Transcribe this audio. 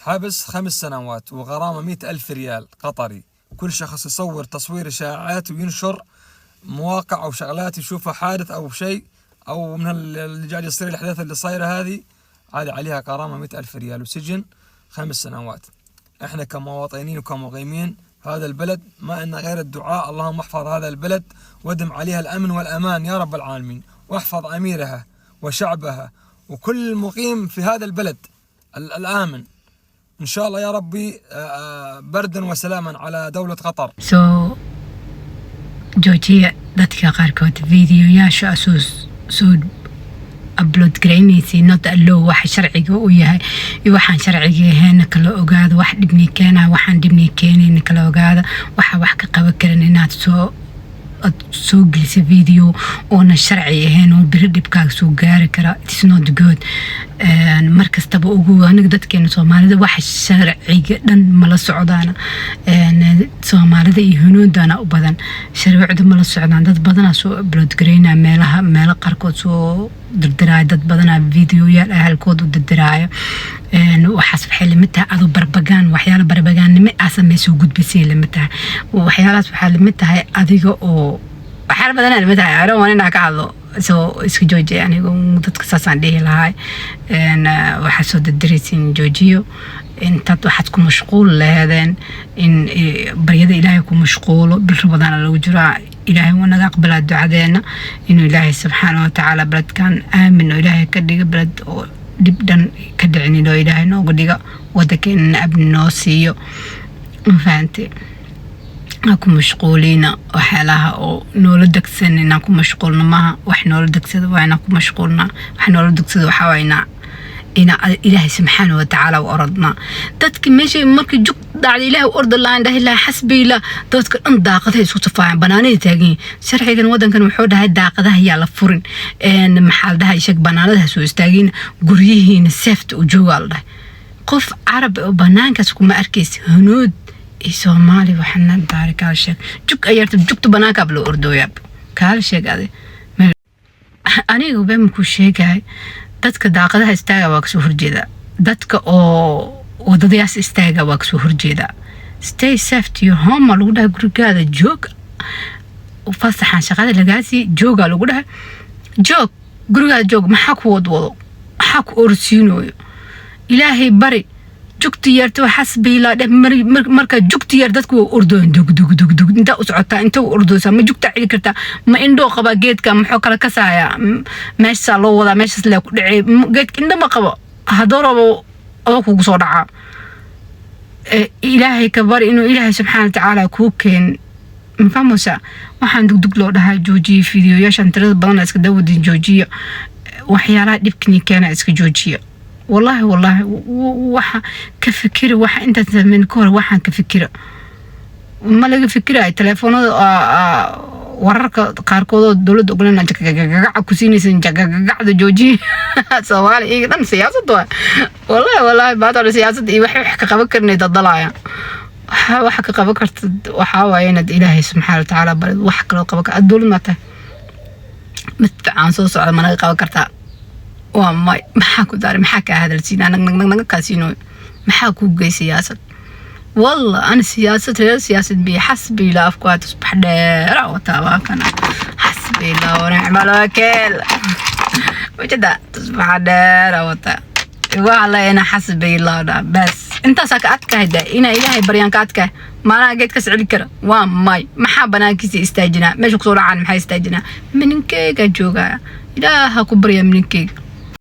حبس 5 سنوات وغرامة 100,000 ريال قطري. كل شخص يصور تصوير إشاعات وينشر مواقع أو شغلات يشوفها حادث أو شيء أو من اللي قاعد يصير، الأحداث اللي صايرة هذه، هذه عليها غرامة 100,000 ريال وسجن 5 سنوات. احنا كمواطنين وكمقيمين في هذا البلد ما إلنا غير الدعاء: اللهم احفظ هذا البلد وادم عليها الأمن والأمان يا رب العالمين، واحفظ أميرها وشعبها وكل مقيم في هذا البلد الآمن إن شاء الله يا ربي. بردا وسلاما على دولة قطر. Soo joojiya dadka qaarkood videoyaasha soo upload garaynaysa. Not allow. Waxa sharciga u yahay iyo waxaan sharciga ahayn kala ogaada. Wax dhibni keenaya, waxaan dhibni keenayna kala ogaada. Waxa wax ka qaban karin inaad aad soo gelisa video oona sharci ahayn oo beri dhibkaaga soo gaari kara, it's not good. Mar kastaba ugu aniga dadkeena Soomaalida waxa sharciga dhan mala socdaana. Soomaalida iyo Hunuudana u badan sharcida mala socdaan. Dad badanaa soo upload gareynaya meelaha, meelo qaarkood soo dirdiraayo. Dad badanaa videoyaal ahalkood u dirdiraayo. Waxaas waxay lamid tahay adoo barbagaan, waxyaala barbagaannimo aa sameysoo gudbisay lamid tahay. Waxyaalahaas waxaa lamid tahay adiga oo waxyaala badanaa lamid tahay. I don't want inaan ka hadlo, soo iska joojiya. Anigu dadka saasaan dhihi lahay. Waxaa soo dirdiraysin joojiyo. Intaad waxaad ku mashquul laheedeen in baryada Ilaahay ku mashquulo. Bil Ramadaana lagu jiraa, Ilaahay wuu naga aqbalaa ducadeena, inuu Ilaahay subxaana watacaala beledkan aamin oo Ilaahay ka dhiga, beled oo dhib dhan ka dhicinin oo Ilaahay nooga dhiga, wadankeenana amni noo siiyo. Ma fahantay? Ha ku mashquulina waxyaalaha oo noola degsan. Inaan ku mashquulno maaha. Wax noola degsada waa inaan ku mashquulnaa. Wax noola degsada waxaa waa inaa Ilaahay subxaana watacaala u orodnaa. Dadka meesha markii jug dhacda Ilaahay u orda lahayn, dhahi lahaa xasbiila. Dadka dhan daaqadahay isku tufaayan, banaanada taagan yihiin. Sharcigan wadankan wuxuu dhahay daaqadaha yaa la furin. Maxaa la dhahay, sheeg, banaanadaha soo istaagin, guryihiina safety u joogaa la dhahay. Qof Carab oo banaankaas kuma arkaysa. Hunuud iyo Soomaali waxana daari. Kaala sheeg, jug ayarta jugta banaankaaba loo ordooyaa. Kaala sheeg ade. Aniga been ku sheegahay, dadka daaqadaha istaaga waa kasoo horjeeda, dadka oo wadadayaas istaaga waa kasoo horjeeda. Stay safe to your home aa lagu dhahay. Gurigaada joog. Fasaxaan shaqada lagaasii joogaa lagu dhahay. Joog gurigaada, joog. Maxaa ku wadwado? Maxaa ku orsiinooyo? Ilaahay bari. Jugti yeerta xasbiilaa dheh. Markaa jugti yeer dadku waa ordooyan, dug dug dug dug. Intaa u socotaa, inta u ordoosaa, ma jugtaa celi kartaa? Ma indhoo qabaa geedka? Muxuu kala kasaaya? Meeshaa loo wadaa, meeshaas lee ku dhacay. Geedka indho ma qabo, hadduu rabo adoo kugu soo dhacaa. Ilaahay ka bari inuu Ilaahay subxaana watacaala kuu keen. Ma fahmaysaa? Waxaan dugdug loo dhahaa joojiya. Fiidiyoyaashan tirada badan iska dawadin, joojiya. Waxyaalaha dhibkani keena iska joojiya. Wallaahi, wallaahi, waxa ka fikira, waxa intaad sameyn ka hor waxaan ka fikira. Ma laga fikirayo telefoonada, wararka qaarkood oo dowladda ogolana jagagagaca ku siinaysan. Jagagagacda joojiya. Soomaali iyaga dhan siyaasad waa. Wallaahi, wallaahi, baata siyaasad iyo wax ka qaban karnay dadalaya. Waxa ka qaban karta waxaa waaye inaad Ilaahay subxaana watacaala barid. Wax kaloo qaban kar dowlad maa tahay? Madfacaan soo socda ma naga qaban kartaa? Waa may. Maxaa ku daaray? Maxaa kaa hadalsiinaa? Nag nag nag naga kaa siinooyo. Maxaa kuu gey siyaasad? Walla ana siyaasad reer siyaasad biyo. Xasbiila afku waa tusbax dheera wataa. Waa kana, xasbiila wanicmal wakiil. Wajada tusbaxa dheera wataa. Waa la ina xasbiila dha bas. Intaasaa ka adkahay de, inaa Ilaahay baryaan ka adkahay. Maanaha geed ka sicili kara? Waa may. Maxaa banaankiisa istaajinaa? Meesha kusoo dhacaan maxaa istaajinaa? Mininkeyga joogaya, Ilaaha ku barya mininkeyga.